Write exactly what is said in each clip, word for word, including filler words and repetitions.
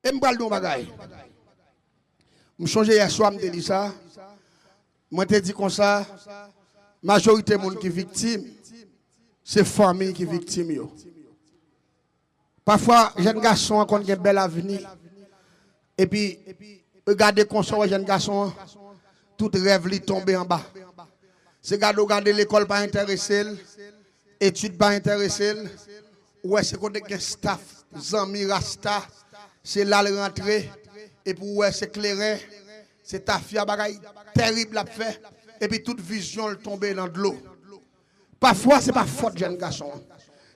E m pral di yon bagay. M chonje yè swa m te li sa. Mwen te di konsa, majorite moun ki viktim, se fanmi ki viktim yo. Pafwa, jèn gason an konn gen bèl avni. Epi, gade konsa w wè jèn gason an, tout rèv li tonbe anba. Se gade w gade lekòl pa enterese l, etid pa enterese l, ou wè se kote k gen staf, zanmi rasta, se la l rantre, epi ou wè se kleren, se tafya, bagay tèrib l ap fè, epi tout vizyon l tonbe nan dlo. Pafwa, se pa fòt jèn gason an.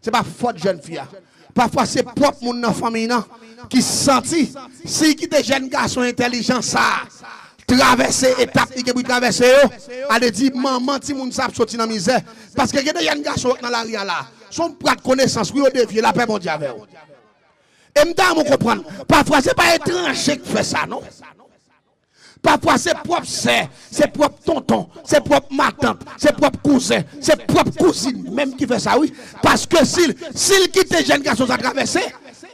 Se pa fòt jèn fi a. Pafwa, se pwòp moun nan fanmiy nan ki santi, si l kite jèn gason entèlijan sa a travèse etap li gen pou l travèse yo, ale di manman timoun sa ap soti nan mizè. Paske gen de jèn gason k nan lari a la, se yon prat konesans, wi, yo devye, lapè Bondye avè w. E m ta renmen w konprann, pafwa, se pa etranje k fè sa, non. Pafwa, se pwòp sè, se pwòp tonton, se pwòp matant, se pwòp kouzen, se pwòp kouzin menm ki fè sa, wi. Paske si l, si l kite jèn gason sa travèse,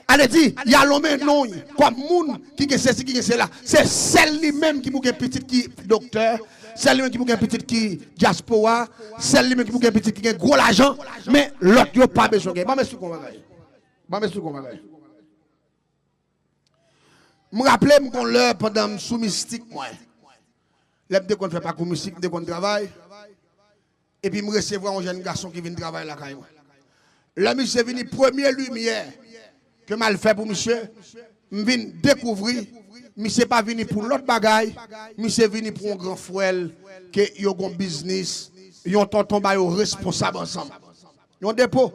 ale di, y a lonmen non l kòm moun ki gen sesi, ki gen sela. Se sèl li menm ki pou gen pitit ki doktè, sèl li menm ki pou gen pitit ki dyaspora, sèl li menm ki pou gen pitit ki gen gwo lajan, men lòt yo pa bezwen gen. Ban m esplike w yon bagay. Ban m esplike w yon bagay. M raple m gon lè pandan m sou mistik mwen. Lè m te konn fè pakou mistik, m te konn travay. Epi m resevwa yon jèn gason ki vin travay lakay mwen. Lè misye vini, premye limyè ke m al fè pou misye, m vin dekouvri, misye pa vini pou lòt bagay, misye vini pou yon gran frè l, ke yo gon biznis, yon tonton ba yo responsab ansanm. Yon depo.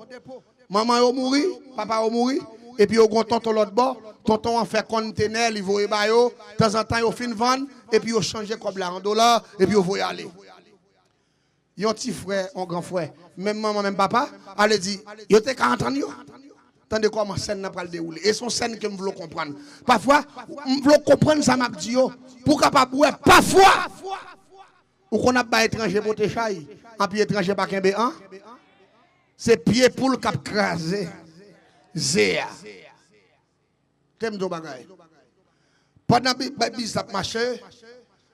Manman yo mouri, papa yo mouri, epi yo gon tonton lòt bò, tonton an fè kontenè, li voye ba yo, tanzantan yo fin vann, epi yo chanje kòb la an dola, epi yo voye ale. Yon ti frè, yon gran frè, menm manman, menm papa, ale di, yo te ka antann yo. Tande kòman sèn nan pral dewoule. E se yon sèn ke m vle w konprann. Pafwa, m vle w konprann sa m ap di yo, pou w kapab wè, pafwa, ou konn ap bay etranje pote chay, anpi etranje pa kenbe an, se pye poul k ap kraze ze a. Tande m di w bagay. Pandan bi- bay biznis ap mache,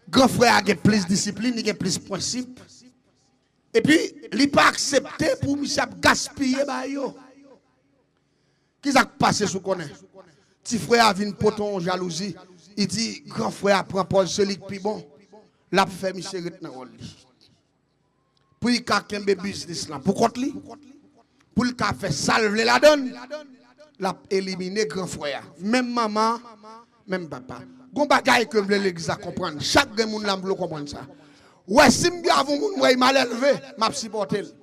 gran frè a gen plis disiplin, li gen plis prensip. Epi, li pa aksepte pou misye ap gaspiye bagay yo. Kisa k pase sou konnen? Ti frè a vin pote yon jalouzi. Li di, gran frè a pran pòz se li k pi bon. L ap fè misye ret nan wòl li. Pou li ka kenbe biznis lan pou kont li, pou li ka fè sa l vle ladan l, l ap elimine gran frè a. Menm manman, menm papa. Gon bagay ke m vle legliz la konprann. Chak grenn moun la m vle w konprann sa. Ou wè, si m gen avè yon moun, m wè li malelve, m ap sipòte l.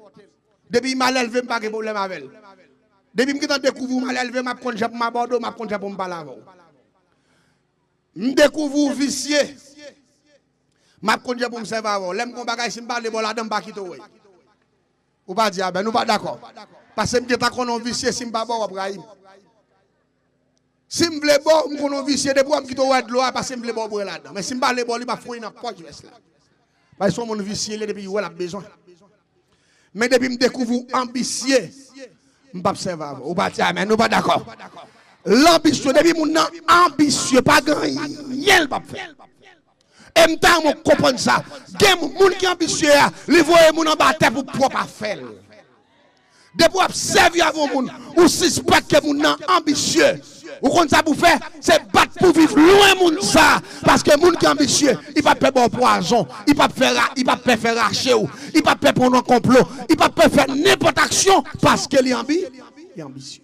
Depi li malelve, m pa gen pwoblèm avè l. Depi m gentan dekouvri w malelve, m ap konn jan pou m abòde w, m ap konn jan pou m pale avè w. M dekouvri w visye. M ap konn jan pou m sèvi avè w. Lè m gon bagay, si m pa vle ba w ladan, m pa kite w wè. Ou pa di amèn, ou pa dakò. Paske m gentan konnen w visye, si m pa ba w, w ap rayi m. Si m vle ba w, m konnen w visye, depi w wè m kite w wè dlo a, paske m vle ba w bwè ladan. Men si m pa vle ba w li, m ap foure nan pòch vès la. Paske se yon moun visye li ye, depi li wè l ap bezwen. Men depi m dekouvri w anbisye, m p ap sèvi avè w. Ou pa di amèn, ou pa dakò. Lanbisyon, depi moun nan anbisye, pa gen anyen l p ap fè. E m ta renmen w konprann sa. Gen moun ki anbisye a, li voye moun anba tè pou pwòp afè l. Depi w ap sèvi avè yon moun, ou sispèk ke moun nan anbisye. Ou konn sa pou fè? Se bat pou viv lwen moun sa. Paske moun ki anbisye, li p ap pè ba w pwazon, li p ap fè ra, li p ap pè fè rache w, li p ap pè pran w nan konplo, li p ap pè fè nenpòt aksyon paske li anbi, li anbisye.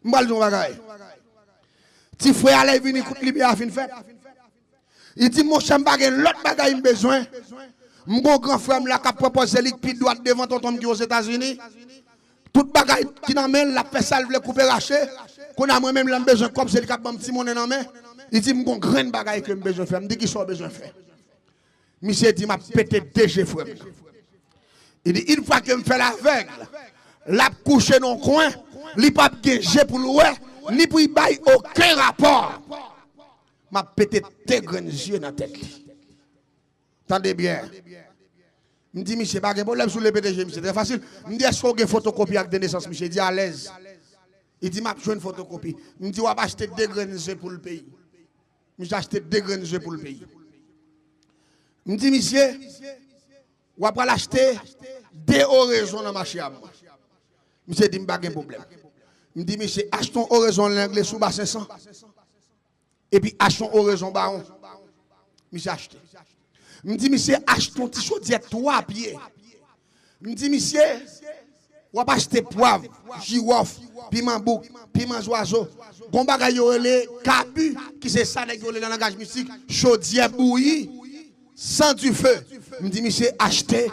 M pral di w yon bagay. Ti frè a lè vini, kout limyè a fin fèt. Li di, monchè, m pa gen lòt bagay m bezwen. M gon gran frè m la k ap pran pòz se li k pi dwat devan tonton m ki Ozetazini. Tout bagay ki nan men l, l ap fè sa l vle, koupe rache. Kounye a mwen menm, lè m bezwen kòb, se li k ap ban m ti monnen nan men. Li di, m gon grenn bagay ke m bezwen fè. M di, kisa w bezwen fè? Misye di, m ap pete de je frè m nan. Li di, une fois ke m fè l avèg, l ap kouche nan yon kwen, li p ap gen je pou l wè, ni pou l bay okenn rapò. M ap pete de grenn je nan tèt li. Tande byen. M di, misye, pa gen pwoblèm si w vle pete je misye, trè fasil. M di, èske w gen fotokopi ak de nesans misye? Li di, alèz. Li di, "M ap jwenn fotokopi." M di, "W ap achte de grenn ze pou l peyi." Misye achte de grenn ze pou l peyi. M di misye, "W ap al achte de orezon nan mache a mwen." Misye di m pa gen pwoblèm. M di misye, "Achte yon orezon lengle sou ba senk san, epi achte yon orezon bawon." Misye achte. M di misye, "Achte yon ti chodyè twa pye." M di misye, "W ap achte pwav, jiwòf, piman bouk, piman zwazo." Gon bagay yo rele kabi, ki se sa nèg yo rele nan langaj mistik, chodyè bouyi san dife. M di misye achte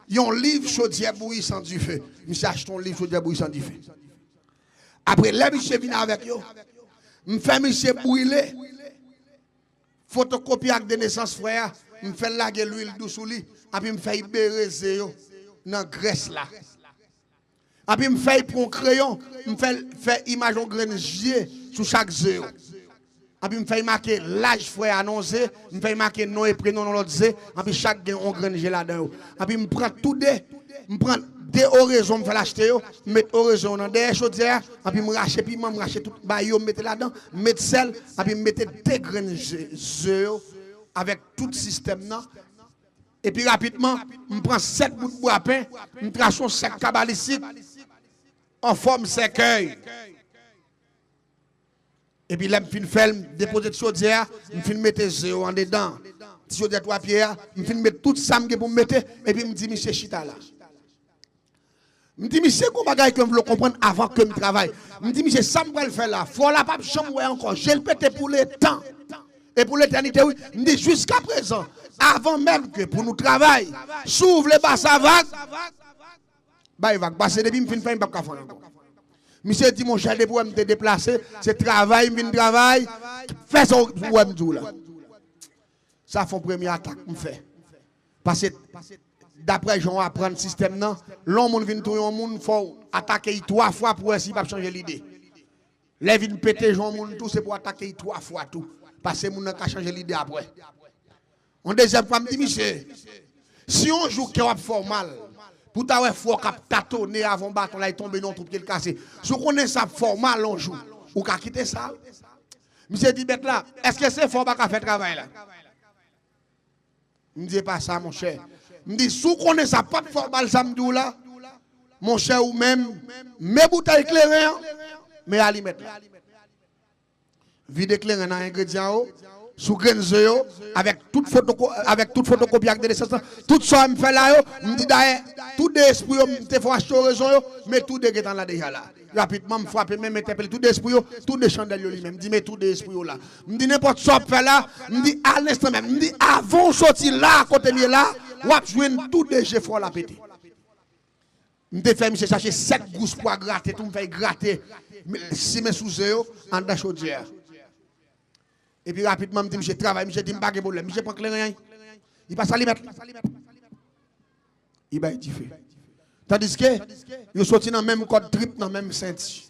yon liv chodyè bouyi san dife. Misye achte yon liv chodyè bouyi san dife. Apre, lè misye vin avèk yo, m fè misye brile fotokopi ak de nesans frè a, m fè l lage lwil dou sou li, epi m fè l bere ze yo nan grès la. Epi m fè l pran yon kreyon, m fè l fè imaj yon grenn je sou chak ze yo. Epi m fè l make laj frè a nan yon ze, m fè l make non e prenon nan lòt ze, epi chak gen yon grenn je ladan yo. Epi m pran tou de, m pran de orezon m fè l achte yo, m met orezon yo nan dèyè chodyè a, epi m rache piman, m rache tout bay yo, m mete ladan, m met sèl, epi m mete de grenn ze, ze yo avèk tout sistèm nan. Epi rapidman, m pran sèt bout bwa pen, m trase yon sèk kabalistik an fòm sèkèy. Epi lè m fin fè l, m depoze ti chodyè a, m fin mete ze yo andedan. Ti chodyè twa pye a, m fin met tout sa m gen pou m mete, epi m di misye chita la. M di misye gon bagay ke m vle w konprann avan ke m travay. M di misye sa m pral fè la, frè w la p ap janm wè ankò, je l pete pou letan e pou letènite wi. M di jiskaprezan, avan menm ke pou nou travay, si w vle ba sa vag, bay vag, paske depi m fin fè, m p ap ka fè l ankò. Misye di, monchè, depi w wè m te deplase, se travay m vin travay, fè sa w wè m di w la. Sa fè yon premye atak m fè. Paske, daprè jan w aprann sistèm nan, lè yon moun vin touye yon moun, fò w atake l twa fwa pou w wè si l p ap chanje lide. Lè vin pete jan yon moun tou, se pou w atake l twa fwa tou. Paske moun nan ka chanje lide apre. Yon dezyèm fwa, m di misye, si yon jou kè w ap fè w mal, pou w ta wè frè w k ap tatone avè yon baton la, li tonbe nan yon twou, pye l kase. Si w konnen sa ap fè w mal yon jou, ou ka kite sa? Misye di, bèt la, èske se fè w pa ka fè travay la? M di, e pa sa, monchè. M di, si w konnen sa p ap fè w mal, sa m di w la, monchè, ou menm, men boutèy kleren an, men alimèt la. Vide kleren nan engredyan yo, sou grenn ze yo, avèk tout fotoko-, avèk tout fotokopi ak de nesans lan, tout sa m fè la yo, m di dayè, tou de espri yo, m te fè w achte orezon yo, men tou de gentan la deja la. Rapidman, m frape men m entèpele tou de espri yo, tou de chandèl yo limen. M di, men tou de espri yo la. M di, nenpòt sa w ap fè la, m di, alenstan menm, m di, avan w soti la, kote m ye la, w ap jwenn tou de je frè w la pete. M te fè misye chache sèt gous pwa grate tou, m fè l grate, m simen sou ze yo anndan chodyè a. Epi rapidman, m di misye travay, misye di m pa gen pwoblèm. Misye pran kleren an, li pase alimèt la. Li bay dife. Tandiske, yo soti nan menm kòd trip, nan menm senti.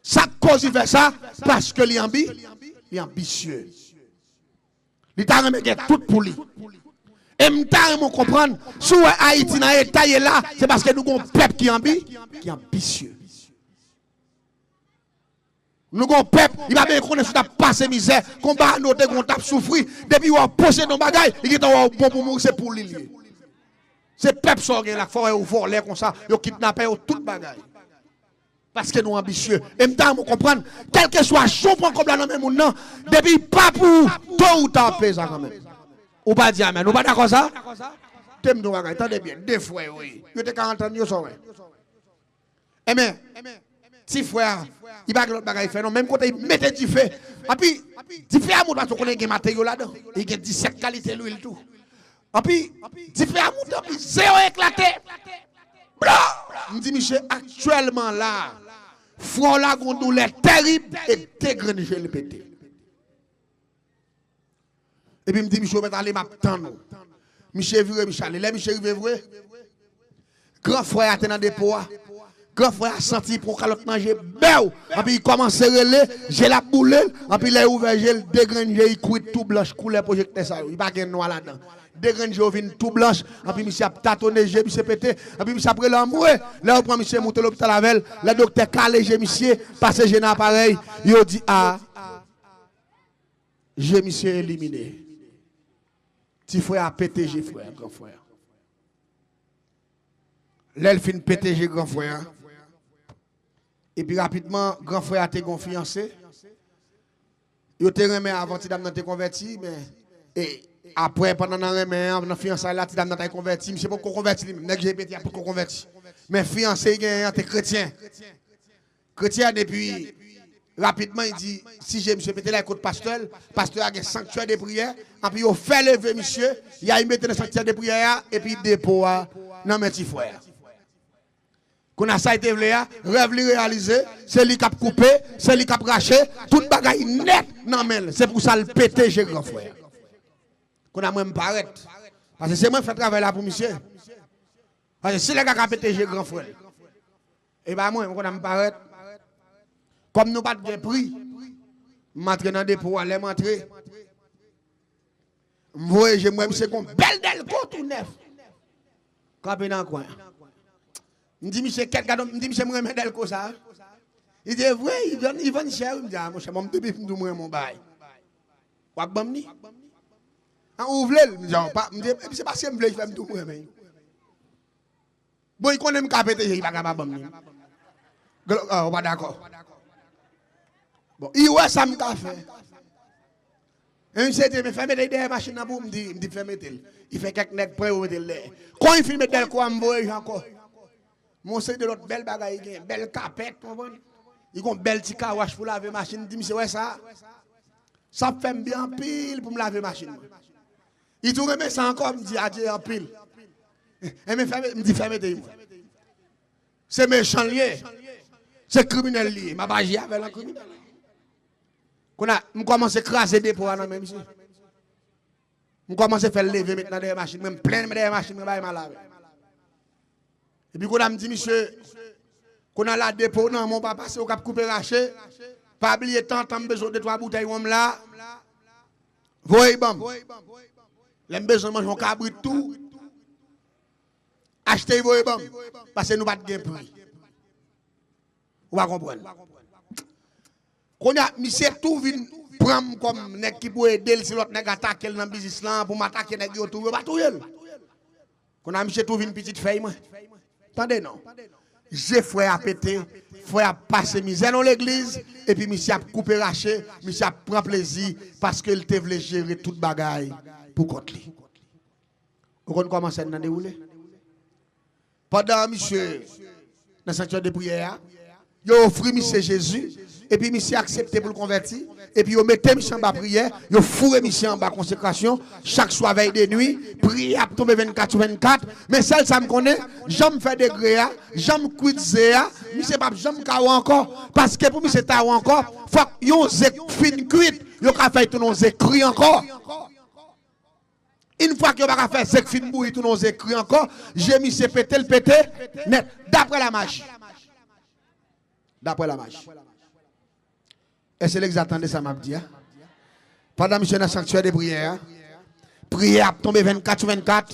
Sa k koz li fè sa? Paske li anbi, li anbisye. Li ta renmen gen tout pou li. E m ta renmen w konprann, si w wè Ayiti nan eta l ye la, se paske nou gon pèp ki anbi, ki anbisye. Nou gon pèp, li pa bezwen konnen si w t ap pase mizè, konba nou te gon t ap soufri, depi w posede yon bagay, li gentan wè w bon pou mouri, se pou li l ye. Se pèp sa w gen la, k fè w wè yo vòlè konsa, yo kidnapè, yo tout bagay. Paske nou anbisye. E m ta renmen w konprann, kèlkeswa jan w pran kòb la nan men moun nan, depi l pa pou ou, to ou ta w ap peye sa kanmenm. Ou pa di amèn. Ou pa dakò sa? Te m di yon bagay, tande byen, de frè yo ye. Yo te ka antann yo, sa w wè. Enben, ti frè a, li pa gen lòt bagay fè non, menm kote li mete dife. Epi, dife a moute paske w konnen gen materyo ladan. Li gen disèt kalite lwil tou. Epi, dife a moute, epi ze yo eklate. Blan! M di misye, aktyèlman la, frè w la gon doulè terib e de grenn je l pete. Epi m di misye, ou mèt ale, m ap tann ou. Misye vire, misye ale. Lè misye rive vre, gran frè a te nan depo a. Gran frè a santi l pran kalòt nan je, bèw! Epi li kòmanse rele, je l ap boule l. Epi lè l ouvè je l, de grenn je, li kwit tou blanch, koulè pwojektè sa yo. Li pa gen nwa ladan. De grenn je yo vin tou blanch, anpi misye ap tatone je, misye pete, anpi misye ap rele anmwe. Lè yo pran misye moute lopital avè l, lè doktè kale je misye, pase je nan aparèy, yo di a, je misye elimine. Ti frè a pete je frè, gran frè. Lè l fin pete je gran frè a, epi rapidman, gran frè a te gon fiyanse. Yo te renmen avan ti dam nan te konvèti, men e, apre, pandan nan renmen an, nan fiyansay la, ti dam nan t al konvèti. Misye poko konvèti li menm. Nèg je pete a poko konvèti. Men fiyanse li genyen an te kretyen. Kretyen, epi rapidman, li di, si je misye pete la, kot pastè l, pastè a gen sanktyè de priyè, anpi yo fè leve misye, y al mete nan sanktyè de priyè a, epi depo a nan men ti frè a. Kounye a sa li te vle a, rèv li reyalize, se li k ap koupe, se li k ap rache, tout bagay nèt nan men l. Se pou sa l pete je gran frè a. Kounye a mwen m parèt. Paske se mwen k fè travay la pou misye. Paske si nèg la ka pete je gran frè l, e pa mwen, kounye a m parèt. Kòm nou pa t gen pri, m antre nan depo a, lè m antre, m voye je m wè misye gon bèl dèlko tou nèf kanpe nan kwen an. M di misye, kèt, gade, m di misye, m renmen dèlko sa. Li di, e vre, li vann, li vann chè wi. M di, a monchè, mwen m depi m di w m renmen yon bagay, w ap ban m li? An, ou vle l? M di, a, w pa, m di, epi se paske m vle l fè m di w m renmen l. Bon, li konnen m ka pete je, li pa ka pa ban m li. Glo-, a, ou pa dakò. Bon, li wè sa m ka fè. E misye di, men fè mete l dèyè machin nan pou m di, m di fè mete l. Li fè kèk nèg pran yo mete l dèyè. Kon li fin met dèlko a, m voye je ankò. M wè yon seri de lòt bèl bagay li gen, bèl kapèt, konprann? Li gon bèl ti kawach pou lave machin, m di misye, wè sa? Sa ap fè m byen anpil pou m lave machin mwen. Li di, ou renmen sa ankò? M di, adye anpil. Enben, fè, m di, fè mete l mwen. Se mechan l ye. Se kriminèl li ye. M ap aji avè l an kriminèl. Kounye a, m kòmanse kraze depo a nan men misye. M kòmanse fè l leve, met nan dèyè machin mwen, m plen dèyè machin mwen, bay mal avè l. Epi kounye a m di misye, kounye a la depo nan men w pa pase, ou k ap koupe rache, pa bliye tantan m bezwen de twa boutèy wonm la, voye ban m. Lè m bezwen manje yon kabrit tou, achte l voye ban m, paske nou pa t gen pri. Ou pa konprann. Kounye a, misye tou vin pran m kòm nèg ki pou ede l si lòt nèg atake l nan biznis lan, pou m atake nèg yo tou, yo pa touye l. Kounye a, misye tou vin pitit fèy mwen. Tande non. Je frè a pete, frè a pase mizè nan legliz, epi misye ap koupe rache, misye ap pran plezi, paske l te vle jere tout bagay pou kont li. Ou konn kòman sèn nan dewoule? Pandan misye nan sanktyè de priyè a, yo ofri misye Jezi, epi misye aksepte pou l konvèti, epi yo mete misye anba priyè, yo foure misye anba konsekrasyon, chak swa vèy de nwi, priyè ap tonbe vennkat sou vennkat, men sèl sa m konnen, jan m fè degre a, jan m kwit ze a, misye p ap janm ka wè ankò, paske pou misye ta wè ankò, fòk yon ze k fin kwit, yo ka fè l tounen yon ze kri ankò. Yon fwa ke yo pa ka fè ze k fin bouyi tounen yon ze kri ankò, je misye pete, l pete nèt, daprè la maji. Daprè la maji. Èske legliz la tande sa m ap di a? Pandan misye nan sanktyè de priyè a, priyè ap tonbe vennkat sou vennkat,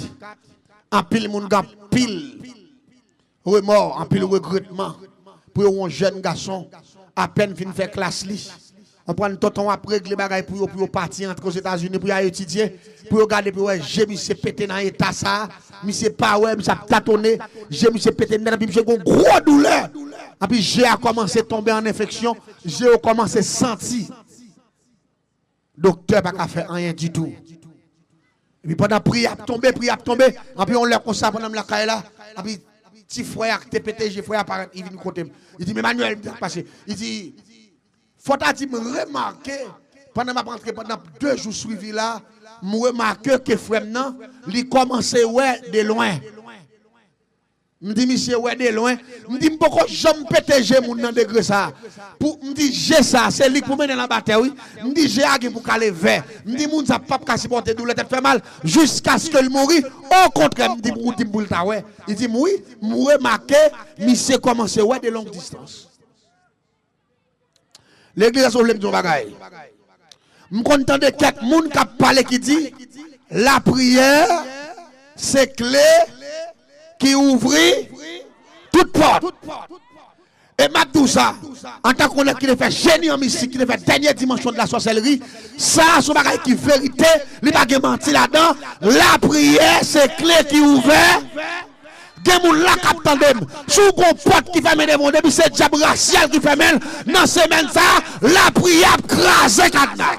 anpil moun gen anpil remò, anpil regretman pou yo wè yon jèn gason apèn fin fè klas li. Konprann, tonton ap regle bagay pou yo, pou yo pati antre Ozetazini, pou y al etidye, pou yo gade, pou yo wè je misye pete nan eta sa a. Misye pa wè, misye ap tatone, je misye pete nèt, anpi misye gen yon gwo doulè. Anpi je a kòmanse tonbe an enfeksyon, je yo kòmanse santi. Doktè pa ka fè anyen ditou. Epi pandan priyè ap tonbe, priyè ap tonbe, anpi yon lè konsa pandan m lakay la, anpi ti frè a ki te pete je frè a parèt, li vin kote m. Li di, men Manuel, m di, sa k pase? Li di, fò ta di m remake, pandan m ap antre, pandan de jou swivi la, m remake ke frè m nan, li kòmanse wè de lwen. M di misye wè de lwen. M di m poko janm pete je moun nan degre sa a. Pou, m di je sa a, se li k pou mennen l anba tè wi. M di je a gen pou kale vè. M di moun sa p ap ka sipòte doulè, tèt fè mal, jiskaske l mouri. Okontrè, m di ou di m pou l ta wè. Li di m wi, m remake misye kòmanse wè de long distans. Legliz, èske w vle m di yon bagay? M konn tande kèk moun k ap pale ki di, Lapriyè se kle ki ouvri tout pòt. E m ap di w sa, antanke yon nèg ki te fè jeni an mistik, ki te fè dènye dimansyon de la sòsèlri, sa a se yon bagay ki verite, li pa gen manti ladan. Lapriyè se kle ki ouvè. Gen moun la k ap tande m. Si w gon pòt ki fèmen devan w, depi se dyab rasyal ki fèmen l, nan semèn sa a, lapriyè ap kraze kadna.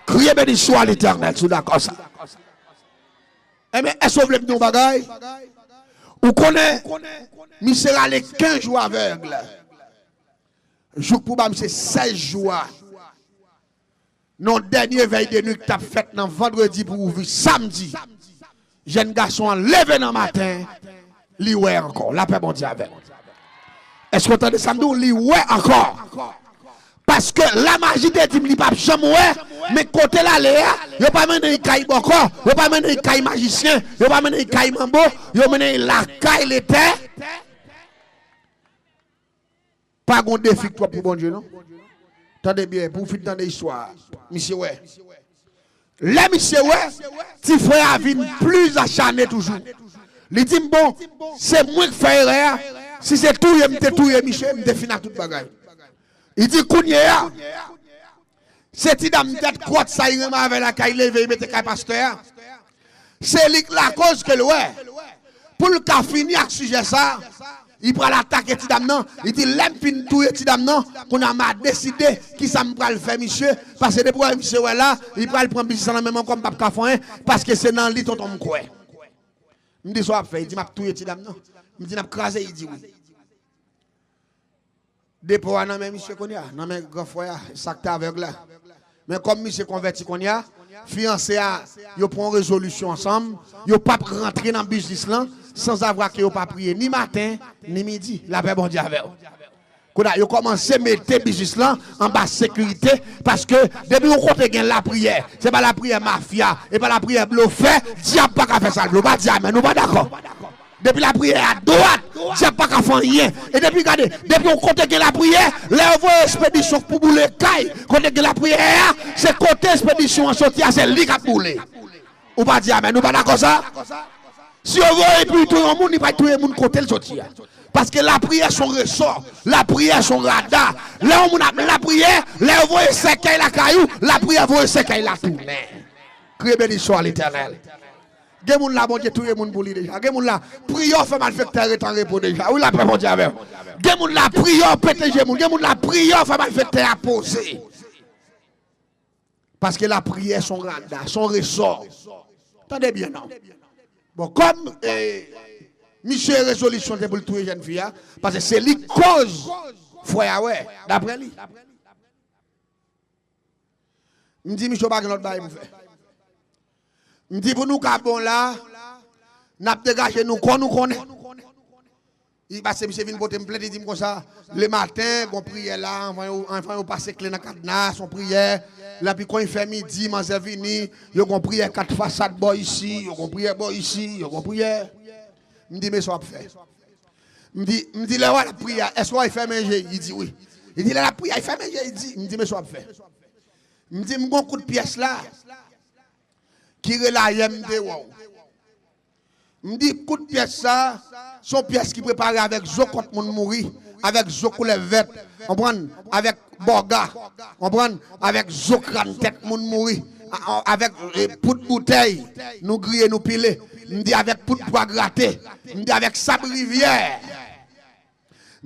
Kriye benediksyon a Letènèl, si w dakò sa. Enben, èske w vle m di w yon bagay? Ou konnen, misye rale kenz jou avèg. Jouk pou ba misye sèz jou a. Nan yon dènye vèy de nuit ki t ap fèt nan vandredi pou ouvri samdi, jèn gason an leve nan maten, li wè ankò. Lapè Bondye avè w. Èske w tande sa m di w? Li wè ankò. Paske lamaji te di m li p ap janm wè, men kote l ale a, yo pa mennen l kay bòkò, yo pa mennen l kay majisyen, yo pa mennen l kay manbo, yo mennen l lakay Letè. Pa gon defi k twòp pou Bondye, non. Tande byen, pou w fin tande istwa a. Misye wè. Lè misye wè, ti frè a vin pli achane toujou. Li di m, bon, se mwen k fè erè a. Si se touye m te touye misye, m te fin ak tout bagay. Li di, kounye a, se ti dam tèt kwòt sa, li renmen avè l lakay, leve, li mete kay pastè a. Se li k lakoz ke l wè. Pou l ka fini ak sijè sa, li pral atake ti dam nan. Li di, lè m fin touye ti dam nan, kounye a m a deside kisa m pral fè misye. Paske depi w wè misye wè la, li pral pran biznis lan nan men m ankò, m p ap ka fè anyen, paske se nan li tonton m kwè. M di, sa w ap fè? Li di, m ap touye ti dam nan. M di, n ap kraze? Li di, wi. Depo a nan men misye kounye a, nan men gran frè a, sa k te avèg la. Men kòm misye konvèti kounye a, fiyanse a, yo pran yon rezolisyon ansanm, yo p ap rantre nan biznis lan sanzavwa ke yo pa priye ni maten, ni midi. Lapè Bondye avè w. Kounye a, yo kòmanse mete biznis lan anba sekirite, paske depi yon kote gen lapriyè, se pa lapriyè mafya, e pa lapriyè blofè, dyab pa ka fè sa l vle. Ou pa di amèn, ou pa dakò. Depi lapriyè a dwat, dyab pa ka fè anyen. E depi, gade, depi yon kote gen lapriyè, lè yo voye espedisyon pou boule kay, kote gen lapriyè a, se kote espedisyon an soti a, se li k ap boule. Ou pa di amèn, ou pa dakò sa? Si yo voye pou touye yon moun, li pral touye moun kote l soti a. Paske lapriyè se yon resò, lapriyè se yon rada. Lè yon moun ap lapriyè, lè yo voye sèkèy lakay ou, lapriyè voye sèkèy la tounen. Kriye benediksyon a Letènèl. Gen moun la, Bondye touye moun pou li deja. Gen moun la, priyè w fè malfektè ret an repo deja. Wi, lapè Bondye avè w. Gen moun la, priyè w pete je moun. Gen moun la, priyè w fè malfektè a poze. Paske lapriyè se yon rada, se yon resò. Tande byen, non. Bon, kòm, eh, misye rezolisyon te pou l touye jèn fi a, paske se li k koz frè a wè, daprè li. M di, misye, w pa gen lòt bagay pou fè. M di, pou nou ka bon la, n ap degaje nou kon nou konnen. Li pase, misye vin pote m plent, li di m konsa, lematen, gon priyè la, anvan yo, anvan yo pase kle nan kadna, se yon priyè. Lè pi kon li fè midi, manzè vini, yo gon priyè kat fasad bò isi, yo gon priyè bò isi, yo gon priyè. M di, men sa w ap fè. M di, m di, lè w al ap priye a, èske w al fèmen je? Li di wi. Li di, lè l ap priye a, li fèmen je, li di, m di, men sa w ap fè. M di, m gon kout pyès la, ki rele ayè m te wè w. M di, kout pyès sa, se yon pyès ki prepare avèk zo kòt moun mouri, avèk zo koulè vèt, konprann, avèk bòga, konprann, avèk zo kràn tèt moun mouri, a, a, avèk, e, poud boutèy, nou griye, nou pile. M di, avèk poud pwa grate. M di, avèk sab rivyè.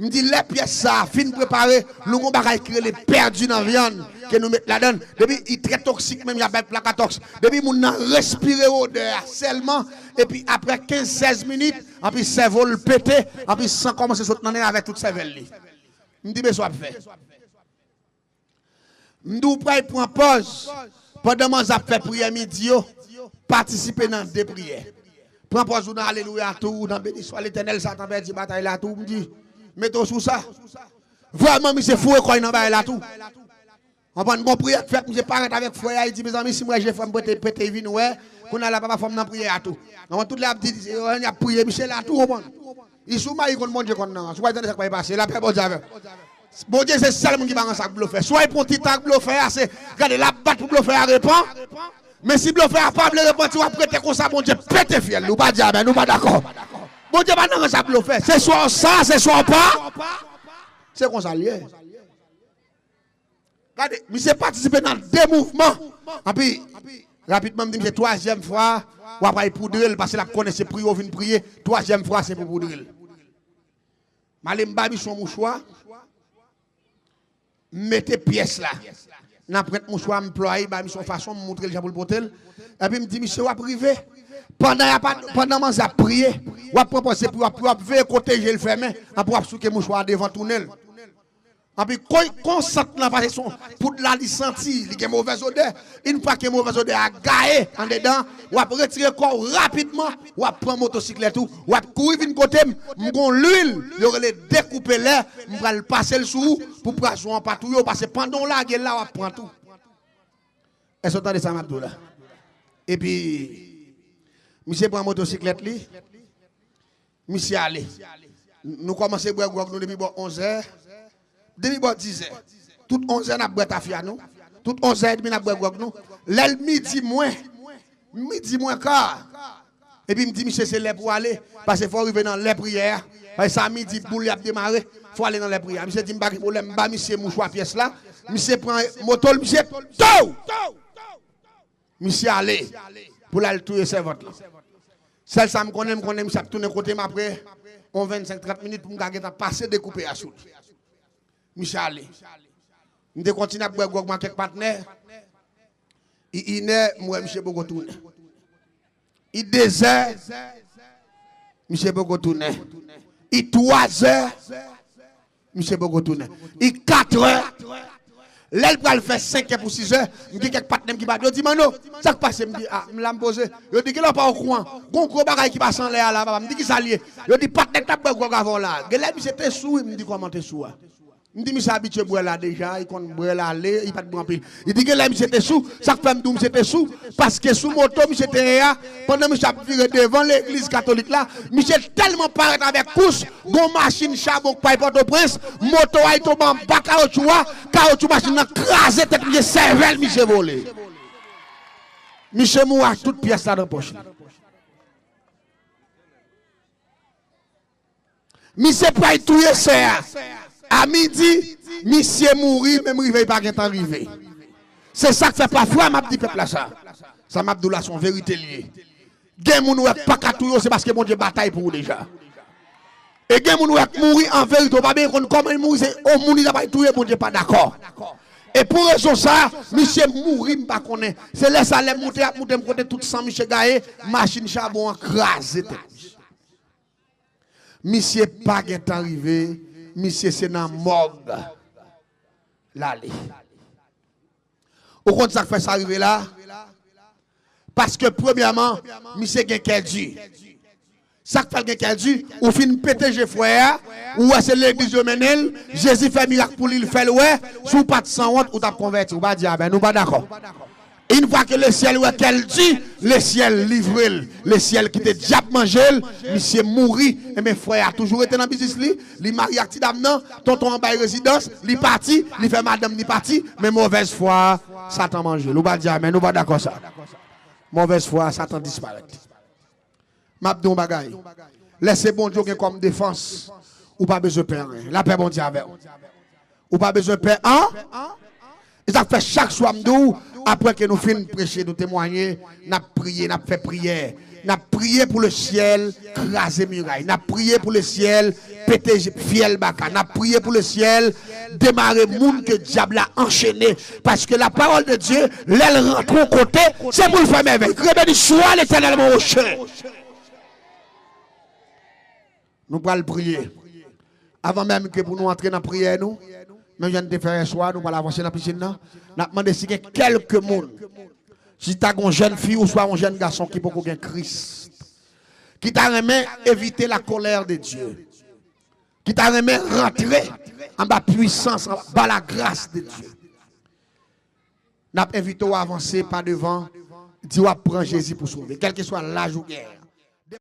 M di, lè pyès sa a fin prepare, nou gon bagay ki rele pèdi nan vyann ke nou met ladan l. Depi li trè toksik, menm y ap bay plakatòks. Depi moun nan respire odè a sèlman, epi aprè kenz, sèz minit, anpi sèvo l pete, anpi san kòmanse sot nan nen avèk tout sèvèl li. M di, men sa w ap fè. M di w pral pran pòz pandan manzè ap fè priyè midi yo, patisipe nan de priyè. Pran pòz ou nan alelouya tou, ou nan beni swa Letènèl, Satan pèdi batay la tou. M di, mete w sou sa. Vrèman, misye foure kò l nan bagay la tou. Konprann, gon priyè k fèt, misye parèt avèk frè a, li di, mezanmi, si m wè je frè m pete, pete vin wè, kounye a la papa fò m nan priyè a tou. Konprann, tout lè y ap di, y ap priye, misye la tou, konprann. Li sou mayi konn Bondye konn nan, si w pral tande sa k pral pase, lapè Bondye avè w. Bondye se sèl moun ki pa ranse ak blofè. Si w al pran ti tan ak blofè a, se gade l ap bat pou blofè a repan. Men si blofè a pa vle repanti, w ap rete konsa, Bondye pete fyèl li. Ou pa di amèn, ou pa dakò. Bondye pa nan rans ak blofè. Se swa w sa, se swa w pa. Se konsa l ye. Gade, misye patisipe nan de mouvman. Anpi, rapidman, m di misye twazyèm fwa, w ap al poudre l, paske l ap konnen se priye w vin priye, twazyèm fwa, se pou poudre l. M ale, m ba misye yon mouchwa, m mete pyès la. Nan pwent mouchwa, m plwaye, ba misye yon fason, m montre l jan pou l pote l. Epi m di, misye, w ap rive. Pandan y ap, pandan manzè ap priye, w ap pran pòz se pou w ap, w ap veye kote je l fèmen, anpi w ap souke mouchwa a devan tounen l. Anpi kon, kon sant lan pase sou poud la, li santi, li gen movèz odè. Yon fwa ke movèz odè a gaye andedan, w ap retire kò w rapidman, w ap pran motosiklèt ou, w ap kouri vin kote m, m gon lwil, yo rele dekoupe lè, m pral pase l sou ou, pou pwazon an pa touye w, paske pandan w lage l la, w ap pran tou. Èske w tande sa m ap di w la? Epi, misye pran motosiklèt li, misye ale. Nou kòmanse bwè gwòg nou depi bò onzè, depi bò dizè. Tout onzè n ap bwè tafya nou. Tout onzè edmi n ap bwè gwòg nou. Lè l midi mwen, midi mwen ka, epi m di misye se lè pou w ale, paske fò w rive nan lè priyè a. Paske sa midi boul y ap demare, fò w ale nan lè priyè a. Misye di m pa gen pwoblèm, m ba misye mouchwa pyès la. Misye pran moto l, misye tou! Misye ale pou l al touye sèvant lan. Sèl sa m konnen, m konnen misye ap tounen kote m apre yon vennsenk trant minit pou m ka gentan pase dekoupe a sou li. Misye ale. M te kontinye ap bwè gwòg mwen ak kèk patnè. I inè, m wè misye poko tounen. I dezè, misye poko tounen. I twazè, misye poko tounen. I katrè. Lè l pral fè senkè pou sizè, m gen kèk patnè m ki pa, yo di, "Manno, sa k pase?" M di, "A, m la m poze." Yo di, "Genlè w pa okouran. Gon gwo bagay ki pase anlè a la, papa." M di, "Kisa l ye?" Yo di, "Patnè k t ap bwè gwòg avè w la, genlè misye te sou, wi." M di, "Kòman te sou a?" M di, "Misye abitye bwè la deja, li konn bwè l ale, li pa t bwè anpil." Li di, "Genlè misye te sou, sa k fè m di w misye te sou, paske sou moto misye te ye a, pandan misye ap vire devan legliz katolik la, misye tèlman parèt avèk kous, gon machin chabon k pral Pòtoprens, moto a li tonbe anba kawotchou a, kawotchou machin nan kraze tèt misye, sèvèl misye vole." Misye mouri ak tout pyès la nan pòch li. Misye pral touye sè a. A midi, misye mouri, menm rive, li pa gentan rive. Se sa k fè pafwa m ap di pèp la sa. Sa m ap di w la, se yon verite l ye. Gen moun ou wè k pa ka touye w, se paske Bondye batay pou ou deja. E gen moun ou wè k mouri an verite, ou pa byen konn kòman l mouri, se yon moun li ta pral touye, Bondye pa dakò. E pou rezon sa, misye mouri, m pa konnen. Se lè sa, lè m moute, ap moute, m kote tout san misye gaye, machin chabon an kraze tèt misye. Misye pa gentan rive, misye se nan mòg l ale. Ou konn sa k fè sa rive la? Paske premyèman, misye gen kè di. Sa k fè l gen kè di? Ou fin pete je frè a, ou wè se legliz yo mennen l, Jezi fè mirak pou li, l fè l wè, si w pa t sanwont, ou t ap konvèti, ou pa di amèn, ou pa dakò. Une fois que le ciel wè kè l di, le ciel livre l, le ciel kite dyab manje l, misye mouri, enben frè a toujou rete nan biznis li, li marye ak ti dam nan, tonton an bay rezidans, li pati, li fè madanm li pati, men movèz fwa a, Satan manje l. Ou pa di amèn, ou pa dakò sa. Movèz fwa a, Satan disparèt. M ap di w yon bagay. Lè se Bondye w gen kòm defans, ou pa bezwen pè anyen. Lapè Bondye avè w. Ou pa bezwen pè an. E sa k fè chak swa m di w, apre ke nou fin preche, nou temwaye, n ap priye, n ap fè priyè. N ap priye pou le syèl kraze miray. N ap priye pou le syèl pete fyèl baka. N ap priye pou le syèl demare moun ke dyab la anchene. Paske la parole de Dieu, lè l rantre yon kote, se pou l fè mèvèy. Criez béni soit l'Éternel, mon rocher. Nou pral priye. Avan menm ke pou nou antre nan priyè nou, menm jan n te fè yè swa, nou pral avanse nan pisin nan. N ap mande si gen kèlke moun, si ta gen yon jèn fi oswa yon jèn gason ki poko gen Kris, ki ta renmen evite la colère de Dieu, ki ta renmen rantre anba pwisans, anba la grâce de Dieu. N ap envite w avanse pa devan, di w ap pran Jezi pou sove. Kèlkeswa laj ou gen,